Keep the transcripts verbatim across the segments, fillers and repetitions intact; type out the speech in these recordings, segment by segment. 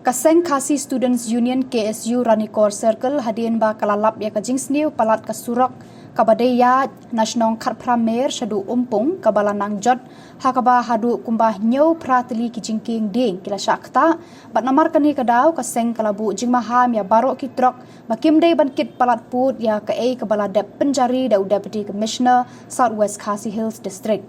Ka seng Khasi Students Union, K S U, Ranikor Circle, hadien ba ka la lap ïa ka jingsniew palat ka surok kaba dei ïaid na shnong Khatphra Mer shaduh Umpung, kaba la nang jot ha kaba haduh kumba hynñiew phra tylli ki jingkieng dieng ki la shah ktah, bad namar kane ka daw ka seng ka la buh jingmaham ïa baroh ki trok ba kim dei ban kit palat pud ïa kaei kaba la dep pynjari da u Deputy Commissioner, South West Khasi Hills District.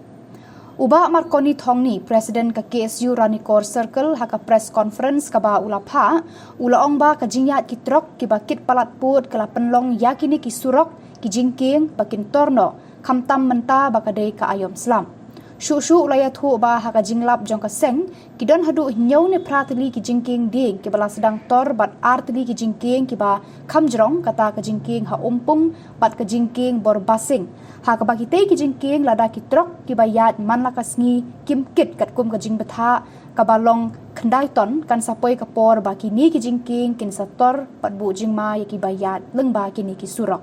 U Bah Marconi Thongni, President ka K S U Ranikor Circle, ha ka press conference kaba u la phah, u la ong ba ka jingïaid ki trok kiba kit palat pud ka la pynlong ïa kine ki surok, ki jingkieng ba kin tor noh, khamtam mynta ba ka dei ka aïom slap. Shuh shuh u la ïathuh ba ha ka jinglap jong ka seng, ki don haduh hynñiew ne phra tylli ki jingkieng dieng kiba la sdang tor bad ar tylli ki jingkieng kiba kham jrong, kata ka jingkieng ha Umpung bad ka jingkieng Borbasing. Ha kaba kitei ki jingkieng, lada ki trok kiba ïaid man la ka sngi kim kit katkum ka jingbthah kaba long khyndai ton, kan sa poi ka por ba kine ki jingkieng kin sa tor bad buh jingma ïa kiba ïaid lyngba kine ki surok.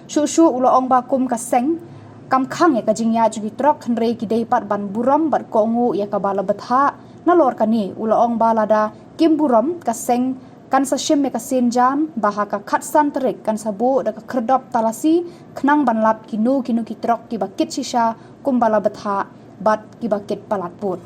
Shuh shuh u la ong ba kum ka seng kam khang ïa ka jingïaid jong ki trok, hynrei ki dei pat ban burom bad kohnguh ïa kaba la bthah. Nalor kane, u la ong ba lada kim burom, ka seng kan sa shim ïa ka sienjam ba ha ka khatsan tarik kan sa buh da ka khyrdop talasi, khnang ban lap kino kino ki trok kiba kit shisha kumba la bthah bad kiba kit palat pud.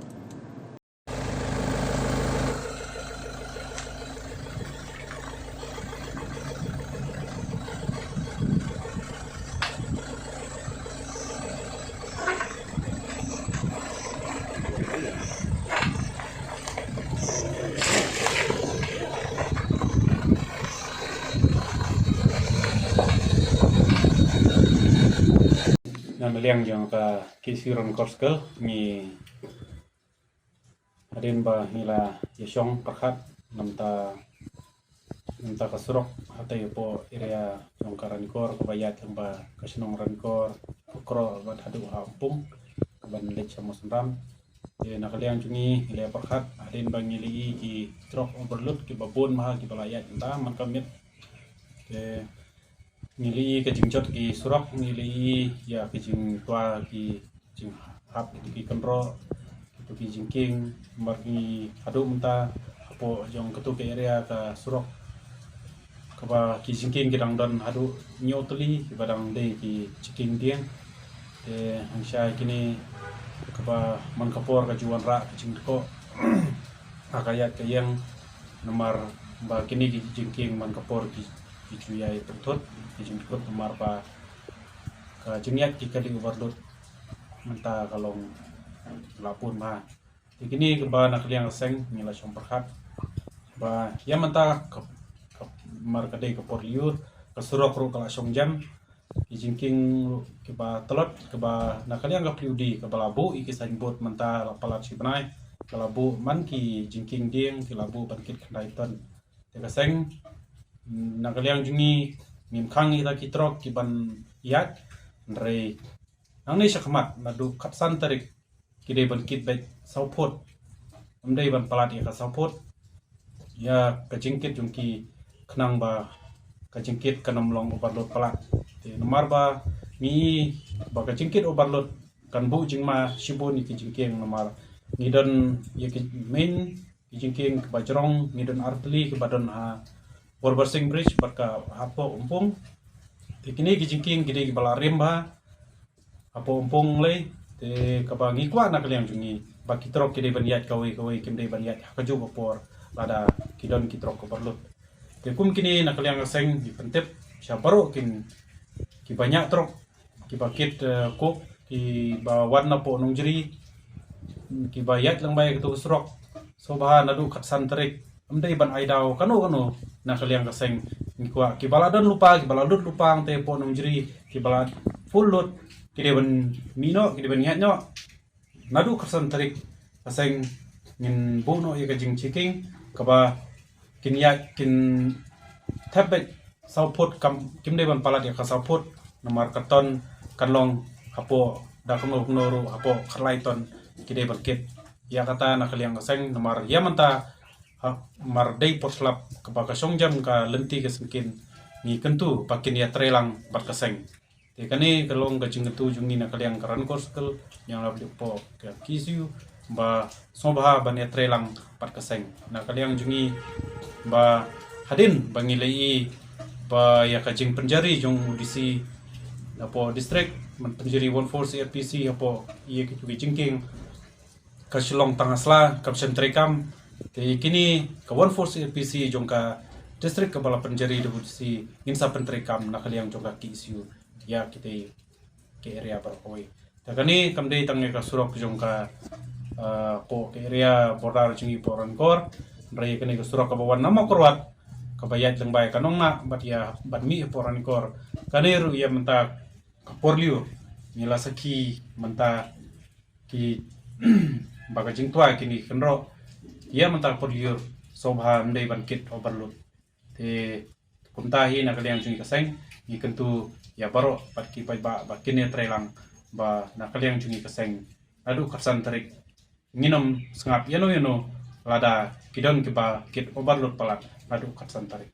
Na liang jong ka K S U Ranikor Circle, ngi hadien ba ngi la ïashong pyrkhat namta, namta ka surok hatei hapoh area jong ka Ranikor kaba ïaid lyngba ka shnong Ranikor, Kro bad haduh ha Umpung, kaban leit sha Mawsynram. Te na ka liang jong ngi, ngi la pyrkhat hadien ba ngi la ïohi ki trok overload kiba bun bha kiba la ïaid mynta man ka miet. Te ngi la ïohi ka jingjot ki surok, ngi la ïohi ïa ka jingtwa ki jinghap kito ki kynroh, kito ki jingkieng, namar ngi haduh mynta hapoh jong kato ka area ka surok kaba ki jingkieng ki dang don haduh hynñiew tylli kiba dang dei ki jingkieng dieng. Te hangshai kine kaba man ka por ka ju wanrah ka jingdkoh ha ka ïaid ka ïeng, namar ba kine ki jingkieng man ka por ki, ki ju ïai pynthut ki jingdkoh, namar ba ka jingïaid ki kali overload mynta ka long la bun bha. Te kine kaba na ka liang ka seng ngi la shong pyrkhat ba ïa mynta ka, ka, namar ka dei ka por lyiur, ka surok ruh ka la shong jem, ki jingkieng ruh kiba tlot, kaba na ka liang ka P W D kaba la buh ïa ki signboard mynta la palat shi bnai, ka la buh man ki jingkieng dieng ki la buh ban kit khyndai ton. Te ka seng, na ka liang jong ngi, ngim khang ïa kita ki trok kiban ïaid, hynrei nangne shakhmat naduh khatsan tarik ki dei ban kit beit saw phut. Ym dei ban palat ïa ka saw phut ïa ka jingkit jong ki, khnang ba ka jingkit kan ym long overload palat. Te namar ba ngi i ba ka jingkit overload kan buh jingma shibun ïa ki jingkieng, namar ngi don ïa ki main ki jingkieng kiba jrong, ngi don artylli kiba don ha Borbasing Bridge bad ka hapoh Umpung. Te kine ki jingkieng ki dei kiba la rim bha hapoh Umpung lei. Te kaba ngi kwah na ka liang jong ngi ba ki trok ki dei ban ïaid kawei kawei, kim dei ban ïaid ha kajuh ka por lada ki don ki trok kiba lut. Te kum kine na ka liang ka seng ngi pyntip sha baroh kin, kiba ñiah trok, kiba kit, eh, coke, kiba wan napoh Nongjri, kiba ïaid lyngba ïa kato ka surok. Sngewbha naduh khatsan tarik, ym dei ban ai daw kano kano na ka liang ka seng. Ngi kwah kiba la don lypa, kiba la lut lypa hangtei hapoh Nongjri, kiba la full load, ki dei ban mih noh, ki dei ban ïaid noh. Naduh khatsan tarik ka seng ngin buh noh ïa ka jingchecking kaba kin ïaid, kin thep beit saw phut, kam, kim dei ban palat ïa ka saw phut, namar ka ton kan long hapoh da kumno kumno ruh hapoh khatlai ton ki dei ban kit. Ïa kata na ka liang ka seng, namar ïa mynta ha, mar dei por slap kaba ka shong jem ka lynti ka syngkien, ngi kyntu ba kin ïatrei lang bad ka seng. Te kane ka long ka jingkyntu jong ngi na ka liang ka Ranikor Circle, ïa la pdeng poh ka K S U, ba sngewbha ban ïatrei lang bad ka seng. Na ka liang jong ngi Ba hadien ba ngi la ïohi ba ïa ka jingpynjari jong u D C hapoh district, ban pynjari one four C R P C hapoh ïa ki jingkieng, ka shu long tang ha sla, kam shym treikam. Te kine ka one four C R P C jong ka district kaba la pynjari da u D C, ngin sa pyntreikam na ka liang jong ka K S U ïa kita ki area baroh kawei. Te kane kam dei tang ïa ka surok jong ka, ah, hapoh ka area border jong ngi hapoh Ranikor. Hynrei kane ka surok kaba wan na Mawkyrwat, kaba ïaid lyngba ïa ka Nongnah bad ïa, bad mih hapoh Ranikor. Kane ruh ïa mynta ka por lyiur, ngi la sakhi mynta ki ba ka jingtwa kine ki kynroh, ïa mynta ka por lyiur sngewbha ym dei ban kit overload. Te kumta hi na ka liang jong ngi ka seng, ngi kyntu ïa baroh bad ki paidbah ba kin ïatreilang ba na ka liang jong ngi ka seng, naduh khatsan tarik ngin ym sngap ïano ïano lada ki don kiba kit overload palat naduh khatsan tarik.